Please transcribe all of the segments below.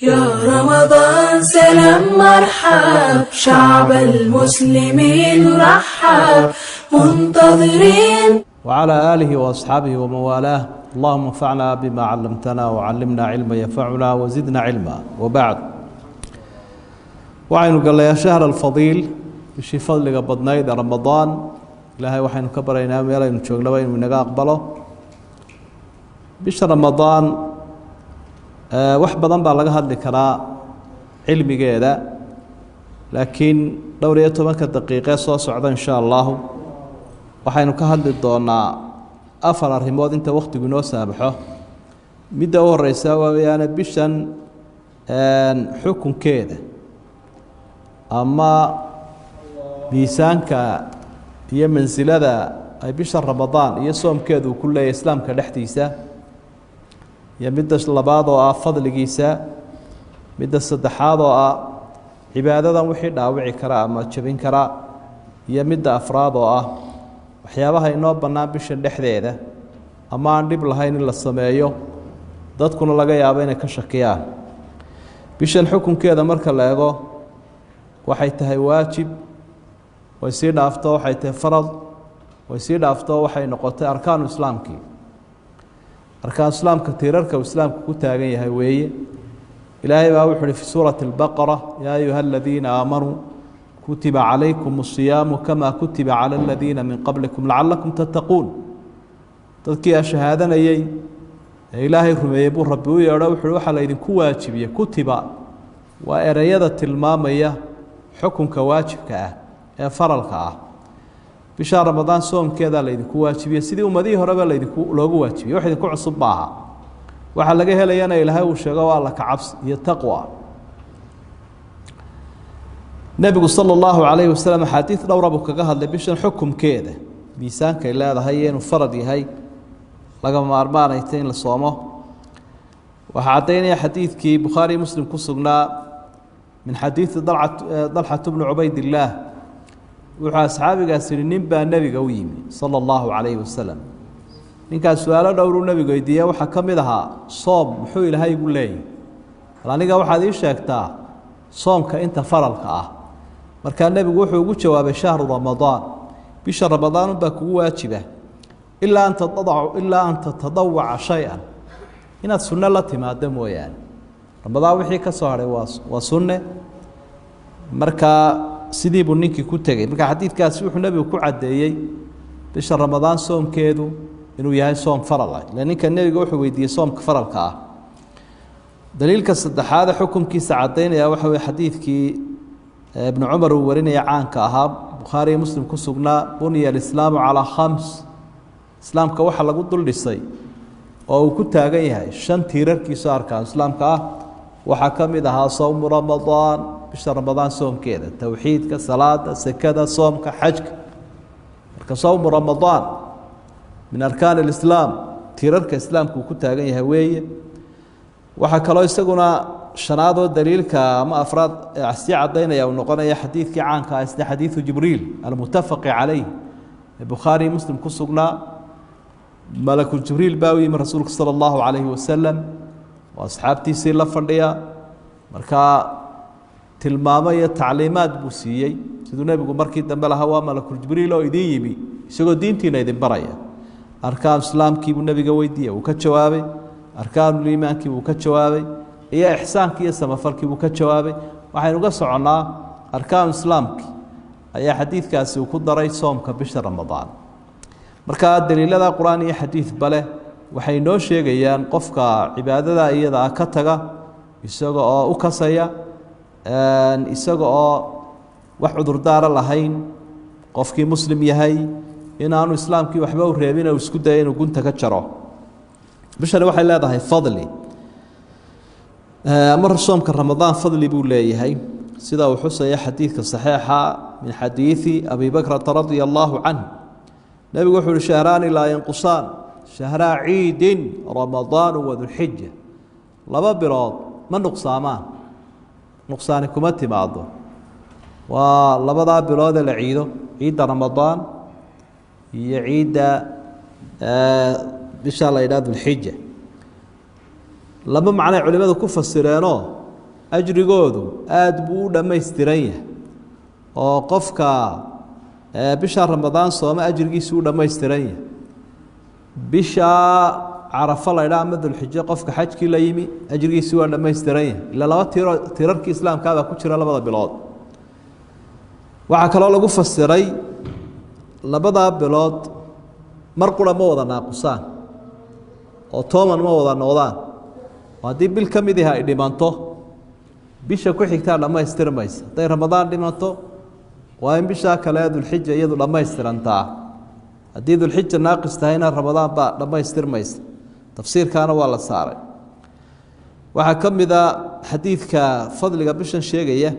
يا رمضان سلام مرحب، شعب المسلمين رحب، منتظرين. وعلى آله وأصحابه ومن والاه. اللهم انفعنا بما علمتنا وعلمنا علما ينفعنا وزدنا علما. وبعد، waxaynu gallay shahr alfadiil, bishii fadliga badnayd ee Ramadaan. Ilaahay waxaynu ka baryaynaa meel aynu joognaba inuu inaga aqbalo. Bisha Ramadaan wax badan baa laga hadli karaa cilmigeeda, laakiin dhowr iyo tobanka daqiiqee soo socda, insha allahu, waxaynu ka hadli doonaa afar arrimood inta wakhtigu inoo saamaxo. Midda u horeysa waayaane bishan xukunkeeda ama miisaanka iyo mansilada ay bisha Ramadaan iyo soomkeedu uu ku leeyahy islaamka dhexdiisa, iyo midda labaad oo ah fadligiisa, midda saddexaad oo ah cibaadadan wixii dhaawici kara ama jebin kara, iyo midda afraad oo ah waxyaabaha inoo bannaan bishan dhexdeeda ama aan dhib lahayn in la sameeyo, dadkuna laga yaabo inay ka shakiyaan. Bishan xukunkeeda marka la eego, waxay tahay waajib, way sii dhaafto waxay tahay farad, way sii dhaafto waxay noqotay arkaanu islaamkii. Arkaanu islaamka, tiirarka uu islaamku ku taagan yahay weeye. Ilaahay baa wuxu uhi fi suurati اlbaqara: yaa ayuha aladiina aamanuu kutiba calaykum الصiyaamu kama kutiba calى aladiina min qablikum lacalakum tattaquun. Dadkii a shahaadanayey ee Ilaahay rumeeyey buu Rabbi u yeedho, wuxu uhi: waxaa la idinku waajibiyey. Kutiba waa ereyada tilmaamaya xukunka waajibka ah ee faralka ah. Bisha Ramadaan soomkeedaa laydinku waajibiyey sidii ummadihii horeba laydinku loogu waajibiyey, wax idinku cusub maaha. Waxaa laga helayana Ilaahay uu sheego waa alla kacabsi iyo taqwa. Nebigu sala allahu calayhi wasalam axaadiid dhowra buu kaga hadlay bishan xukumkeeda, miisaankay leedahay iyo inuu farad yahay, lagama maarmaanayta in la soomo. Waxaa caddaynaya xadiidkii Bukhaari, Muslim ku sugnaa, min xadiidi Dalxatu bni Cubaydillaah. Wuxuu asxaabigaas yihi: nin baa nebiga u yimi sala allahu calayhi wasalam. Ninkaas su-aalo dhowruu nebigu weydiiye. Waxaa ka mid ahaa: soom muxuu Ilaahay igu leeyahy? Bal aniga waxaad ii sheegtaa soomka inta faralka ah. Markaa nebigu wuxuu ugu jawaabay: shahru Ramadaan, bisha Ramadaan unbaa kugu waajiba, ilaa an tatadawaca shay-an, inaad sunno la timaado mooyaane. Ramadaan wixii ka soo hadhay waa sunne. Markaa sidii buu ninkii ku tegey. Marka xadiidkaasi wuxuu nebigu ku caddeeyey bisha Ramadaan soomkeedu inuu yahay soom faral ah, ila ninka nebiga wuxuu weydiiyey soomka faralka ah. Daliilka saddexaade xukunkiisa caddaynaya waxa weye xadiidkii Ibnu Cumar uu warinaya, caanka ahaa, Bukhaari iyo Muslim ku sugnaa: buniya alislaamu calaa khams. Islaamka waxaa lagu dul dhisay oo uu ku taagan yahay shan tiirarkiisu arkaan islaamka ah. Waxaa ka mid ahaa sowmu Ramadaan, bisha Ramadaan soomkeeda, towxiidka, salaada, sekada, soomka, xajka. Marka sowmu Ramadaan min arkaan alislaam, tiirarka islaamka uu ku taagan yahay weeye. Waxaa kaloo isaguna shanaadoo daliilka ama afraad sii caddaynaya uu noqonaya xadiidkii caanka ah, isna xadiidu Jibriil almutafaqi calayh ee Bukhaari, Muslim ku sugnaa. Malaku Jibriil baa u yimi rasuulka sala allahu calayhi wasalam oo asxaabtiisii la fadhiya. Markaa tilmaamo iyo tacliimaad buu siiyey, siduu nebigu markii dambe lahaa: waa malakuljibriil oo idin yimi isagoo diintiina idin baraya. Arkaan islaamkii buu nebiga weydiiyey, uu ka jawaabay. Arkaanuliimaankii buu ka jawaabay, iyo ixsaankii iyo samafalkii buu ka jawaabay. Waxaynu uga soconnaa arkaanu islaamkii ayaa xadiidkaasi uu ku daray soomka bisha Ramadaan. Marka daliilada qur-aan iyo xadiidba leh waxay noo sheegayaan qofka cibaadada iyada ah ka taga, isaga oo u kasaya, isaga oo wax cudurdaara lahayn, qofkii muslim yahay, inaanu islaamkii waxba u reebin, uu isku daya inuu gunta ka jaro. Bishani waxay leedahay fadli, ama soomka Ramadaan fadli buu leeyahay, sida uu xusaya xadiidka saxiixa min xadiidi Abi Bakrata radia allahu canh. Nebigu wuxu uhi: shahraani laa yanqusaan, shahraa ciidin, Ramadaanu wa Dulxija. 2 bilood ma nuqsaamaan, nuqsaani kuma timaado. Waa labadaa biloodee la ciido, ciidda Ramadaan iyo ciidda bisha la yidhaha Dulxija. Laba macnay culimadu ku fasireenoo Ajrigoodu aada buu u dhammaystiran yahay oo qofka bisha Ramadaan sooma ajrigiisu u dhammaystiran yahay. Bisha Carafa la idhaa ama Dulxijo qofka xajkii la yimi ajrigiisu waa dhammaystiran yahay. Ilaa laba tiro tirarkii islaamkaabaa ku jira labada bilood. Waxaa kaloo lagu fasiray labadaa bilood mar qura ma wada naaqusaan oo tooman ma wada noqdaan. Oo haddii bil ka mid ihi ay dhimanto, bisha ku xigtaa dhammaystirmaysa. Hadday Ramadaan dhimanto, waa in bishaa kale Dulxija iyadu dhammaystirantaa. Haddii Dulxija naaqis tahayna, Ramadaan baa dhammaystirmaysa. Tafsiirkaana waa la saaray. Waxaa ka mid a xadiidka fadliga bishan sheegaya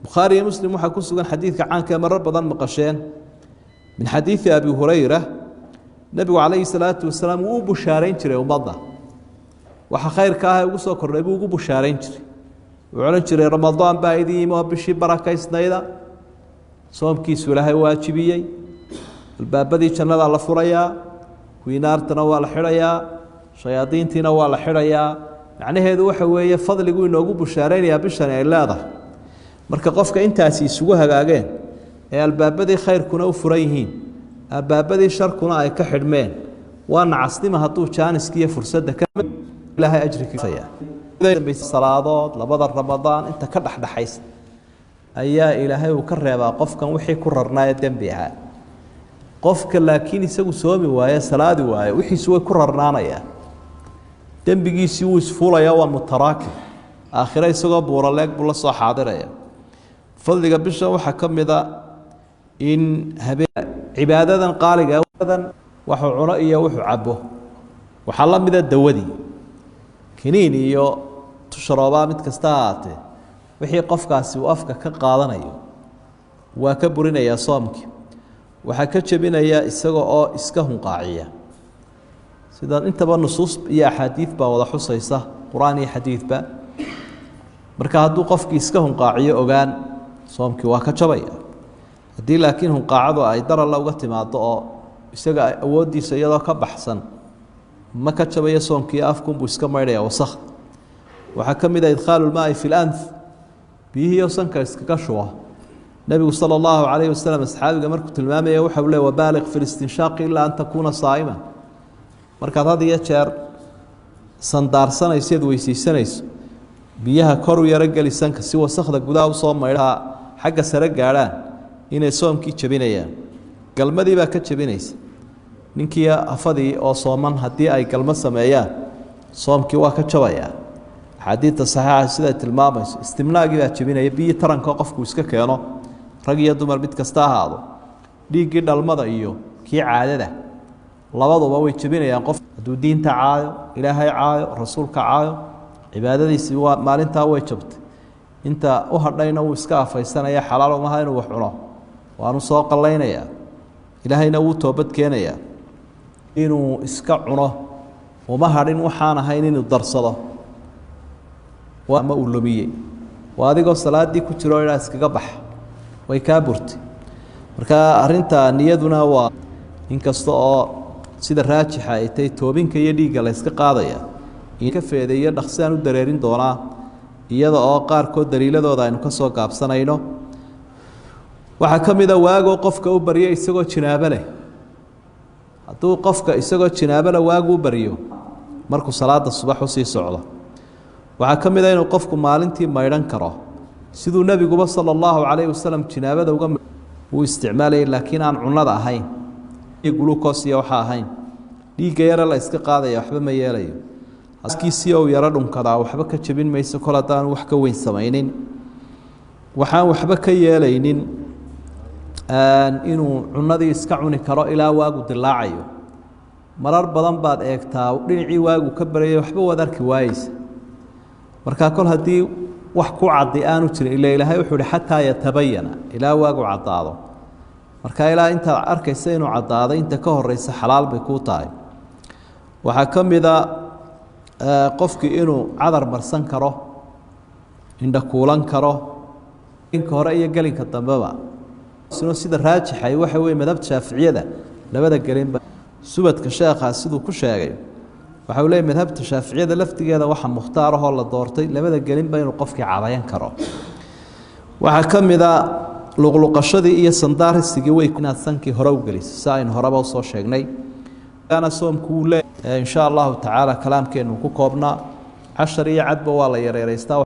Bukhaari iyo Muslim waxaa ku sugan xadiidka caanka ee marar badan maqasheen min xadiidi Abi Hurayra. Nebigu calayhi salaatu wasalaam wuu u bushaarayn jiray ummadda. Waxa khayrka ah ee ugu soo kordhay buu ugu bushaarayn jiray. Wuxuu odhan jiray: Ramadaan baa idin yimi oo bishii barakaysnayda, soomkiisu Ilaahay waajibiyey. Albaabadii jannadaa la furayaa, kuwii naartana waa la xidhayaa, shayaadiintiina waa la xidhayaa. Macnaheedu waxa weeye fadligu inoogu bushaaraynayaa bishani ay leedahay. Marka qofka intaasi isugu hagaageen ee albaabadii khayrkuna u furan yihiin, albaabadii sharkuna ay ka xidhmeen, waa nacasnima hadduu jaaniskiiyo fursadda ka Ilaahay ajrisalaadood labada Ramadaan inta ka dhexdhexaysa ayaa Ilaahay uu ka reebaa qofkan wixii ku rarnaaye dembi ahaa. Qofka laakiin isagu soomi waaye, salaadi waaye, wixiisu way ku rarnaanayaan, dembigiisii wuu isfuulayaa, waa mutaraakim. Aakhire isagoo buuraleeg buu la soo xaadiraya. Fadliga bishan waxaa ka mid a in habeen cibaadadan qaaliga waxuu cuno iyo wuxuu cabo. Waxaa la mida dawadii kiniin iyo tusharoobaa, mid kasta ahaatee, wixii qofkaasi uu afka ka qaadanayo waa ka burinayaa soomkii. Waxaa ka jebinaya isaga oo iska hunqaaciya, sidaan intaba nusuus iyo axaadiid baa wada xusaysa, qur-aan iyo xadiidba. Marka hadduu qofkii iska hunqaaciyo ogaan, soomkii waa ka jabaya. Haddii laakiin hunqaacadu ay daralla uga timaado oo isaga awooddiisa iyadoo ka baxsan, ma ka jabayo soomkii, afkunbuu iska maydhaya wasakda. Waxaa ka mid a idkhaalu lmaai fi lanf, biyihiioo sanka iskaga shuba. Nebigu sala allahu calayhi wasalam asxaabiga markuu tilmaamaya waxa uu le: wabaaliq fi listinshaaqi ilaa an takuuna saa'iman. Markaad had iyo jeer sandaarsanayso eed weysaysanayso, biyaha koru yaro geli sanka si wasakda gudaha usoo maydhaa xagga sare gaadhaan. Inay soomkii jebinayaan, galmadii baa ka jebinaysa. Ninkii afadii oo sooman haddii ay galmo sameeyaan, soomkii waa ka jabayaa, axaadiidta saxiixa siday tilmaamayso. Istimnaagii baa jebinaya, biyii taranka qofku iska keeno, rag iyo dumar mid kasta ahaado. Dhiiggii dhalmada iyo kii caadada labaduba way jebinayaan. Qof hadduu diinta caayo, Ilaahay caayo, rasuulka caayo, cibaadadiisii waa maalintaa way jabtay. Inta u hadhayna wuu iska afaysanaya, xalaal umaha inuu wax cuno, waanu soo qallaynayaa, Ilaahayna wuu toobad keenayaa. Inuu iska cuno uma hadhin waxaan ahayn inuu darsado ama uu lumiyey. Waa adigoo salaadii ku jiro idhaa iskaga bax, way kaa burtay. Marka arrinta niyaduna waa, inkasta oo sida raajixa ay tahay toobinka iyo dhiigga la yska qaadaya ka feedeeyo dhaqsiaan u dareerin doonaa, iyada oo qaarkood daliiladooda aynu ka soo gaabsanayno. Waxaa ka mid a waagoo qofka u baryo isagoo jinaabo leh. Hadduu qofka isagoo jinaabo leh waagu u baryo markuu salaada subax usii socdo. Waxaa ka mid a inuu qofku maalintii maydhan karo, siduu nebiguba sala allahu calayhi wasalam jinaabada uga uu isticmaalayay, laakiin aan cunada ahayn iyo gulukoos iyo waxa ahayn. Dhiigga yare la iska qaadaya waxba ma yeelayo. Kiisii ou yaro dhunkadaa waxba ka jebin mayso, kol haddaanu wax ka weyn samaynin. Waxaan waxba ka yeelaynin inuu cunadii iska cuni karo ilaa waagu dilaacayo. Marar badan baad eegtaa dhinacii waagu ka baryay, waxba waad arki waayeysa. Markaa kol haddii wax ku caddi aanu jirin, ila Ilaahay wuxuu uhi xataa yatabayana, ilaa waagu caddaado. Marka ilaa intaad arkaysa inuu caddaaday, inta ka horeysa xalaal bay kuu tahay. Waxaa ka mid a qofkii inuu cadar marsan karo, indha kuulan karo gelinka hore iyo gelinka dambeba. Sida raajixay waxa weye madhabta Shaaficiyada labada gelinba. Subadka sheekhaa siduu ku sheegay Waxa uu leeyahay madhabta Shaaficiyada laftigeeda waxa mukhtaar ah oo la doortay labada gelinba inuu qofkii cadayan karo. Waxaa ka mid a luqluqashadii iyo sandaarisigii way inaad sankii hore u geliso, si aynu horeba usoo sheegnay. Ana soomku wuu leeyahay insha Allahu tacaala kalaamkeenu ku koobnaa 10 iyo cadba waa la yareereystaa.